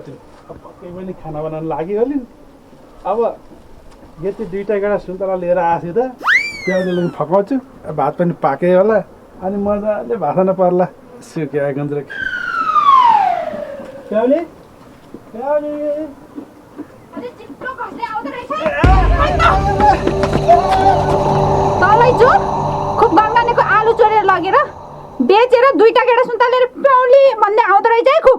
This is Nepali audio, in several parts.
पक्कै पनि खाना बनाउन लाग्यो अलि अब यति दुईटा गेडा सुन्तला लिएर आएछु त प्याउले फकाउँछु भात पनि पाके होला अनि मजाले भाषा पर्ला सुक्या गुन्द्रुक प्याउले प्याउले तलै जो खुब गङ्गानेको आलु चोरेर लगेर बेचेर दुईटा गेडा सुन्तला लिएर प्याउली भन्ने आउँदो रहेछ है खुब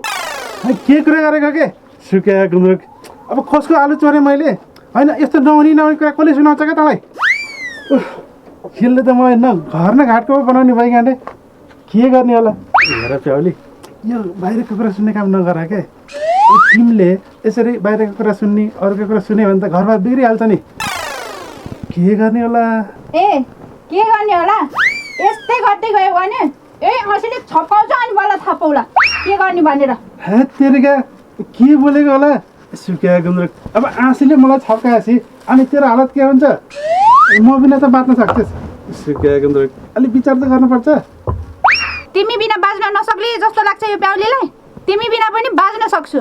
के कुरा गरेको के सुक्या गुन्द्रुक अब कसको आलु चोरेँ मैले होइन यस्तो नहुने कुरा कसले सुनाउँछ क्या तँलाई खेलले त मलाई न घर न घाटको बनाउने भइगाने के गर्ने होला हेर प्याउली यो बाहिरको कुरा सुन्ने काम नगर के तिमीले यसरी बाहिरको कुरा सुन्ने अरूको कुरा सुन्यो भने त घरमा बिग्रिहाल्छ नि के गर्ने होला ए के गर्ने होला यस्तै गर्दै गयो भने ए असीले छपाउँछ अनि बल्ल थपौला के गर्ने भनेर हे तेरिका के बोलेको होला सुक्या गुन्द्रुक अब आँसीले मलाई छप्काएपछि अनि तेरो हालत के हुन्छ म बिना त बाँच्न सक्छस् सुक्या गुन्द्रुक अलिक विचार त गर्नुपर्छ तिमी बिना बाँच्न नसक्ने जस्तो लाग्छ यो प्याउलीलाई तिमी बिना पनि बाँच्न सक्छु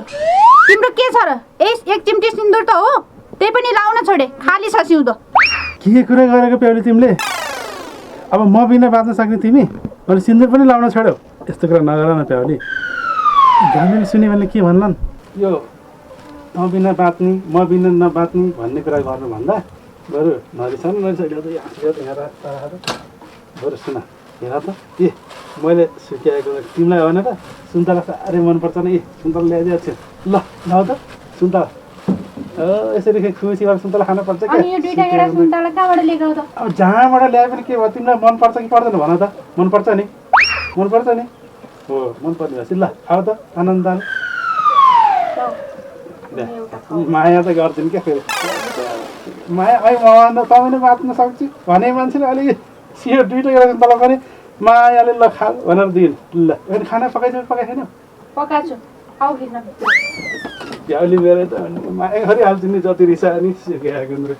तिम्रो के छ र एक चिम्टी सिन्दुर त हो त्यही पनि लाउन छोडे खाली छ सिउँदो के कुरा गरेको प्याउली तिमीले अब म बिना बाँच्न सक्ने तिमी अनि सिन्दुर पनि लाउन छोड्यौ यस्तो कुरा नगर न प्याउली गाउँले सुन्यो भने के भन्लान् यो म बिना बाँच्ने म बिना नबाँच्ने भन्ने कुरा गर्नुभन्दा बरु नरिसाउनु बरु सुन हेर त ए मैले सुक्याएको तिमीलाई भने त सुन्तला साह्रै मनपर्छ नि ए सुन्तला ल्याइदिएको छु ल लाउ त सुन्तला यसरी खुसी भएर सुन्तला खानुपर्छ अनि यो दुईटा गेडा सुन्तला कहाँबाट ल्याएको त अब जहाँबाट ल्याए पनि के भयो तिमीलाई मनपर्छ कि पर्दैन भन त मनपर्छ नि हो मनपर्ने भएपछि ल खाऊ त आनन्द माया त गर्छन् क्या फेरि माया अहिले म तपाईँ नै बाँच्न सक्छु भने मान्छेले अलिक सियो दुईवटा गेडा सुन्तला पनि मायाले ल खा भनेर दिइन् ल खाना पकाइछौ पकाएको छैन पकाएको छु आऊ प्याउली मेरो त माया गरिहाल्छु नि जति रिसा नि सुक्या गुन्द्रुक